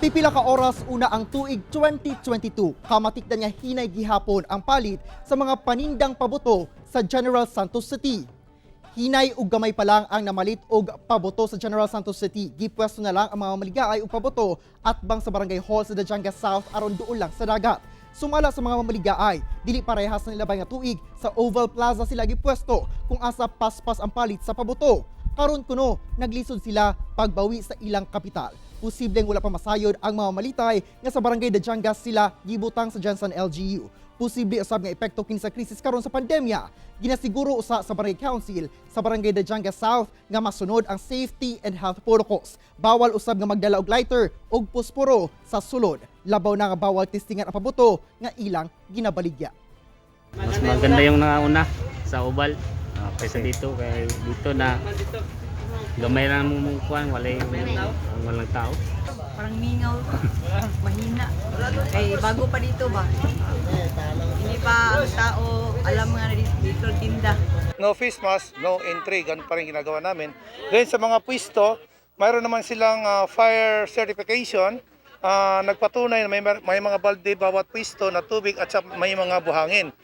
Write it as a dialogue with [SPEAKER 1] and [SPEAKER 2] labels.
[SPEAKER 1] Pipila ka oras una ang tuig 2022, kamatikdan nga hinay gihapon ang palit sa mga panindang paboto sa General Santos City. Hinay ug gamay pa lang ang namalit og paboto sa General Santos City. Gipwesto na lang ang mga maligaay og paboto atbang sa Barangay Hall sa Dadiangas South aron duol lang sa dagat. Sumala sa mga mamaligaay, dili parehas na nilabay nga tuig sa Oval Plaza sila gipwesto kung asa paspas ang palit sa paboto. Karon kuno, naglisod sila pagbawi sa ilang kapital. Posibleng wala pa masayod ang mga malitay nga sa Barangay Dadiangas sila gibutang sa GenSan LGU. Posible usab nga epekto kini sa krisis karon sa pandemya. Ginasiguro usa sa Barangay Council sa Barangay Dadiangas South nga masunod ang safety and health protocols. Bawal usab nga magdala og lighter og posporo sa sulod. Labaw na nga bawal testingan ang paboto nga ilang ginabaligya.
[SPEAKER 2] Mas maganda yung nauna sa Oval kaysa dito, kay dito na gamay lang mo mong kuan, walay walang tao.
[SPEAKER 3] Parang mingaw, mahina. Kay bago pa dito ba? Hindi pa ang tao alam nga na dito tinda.
[SPEAKER 4] No face mask, no entry. Ganun pa rin ginagawa namin. Then sa mga pwesto, mayroon naman silang fire certification. Nagpatunay na may mga balde bawat pwesto na tubig at may mga buhangin.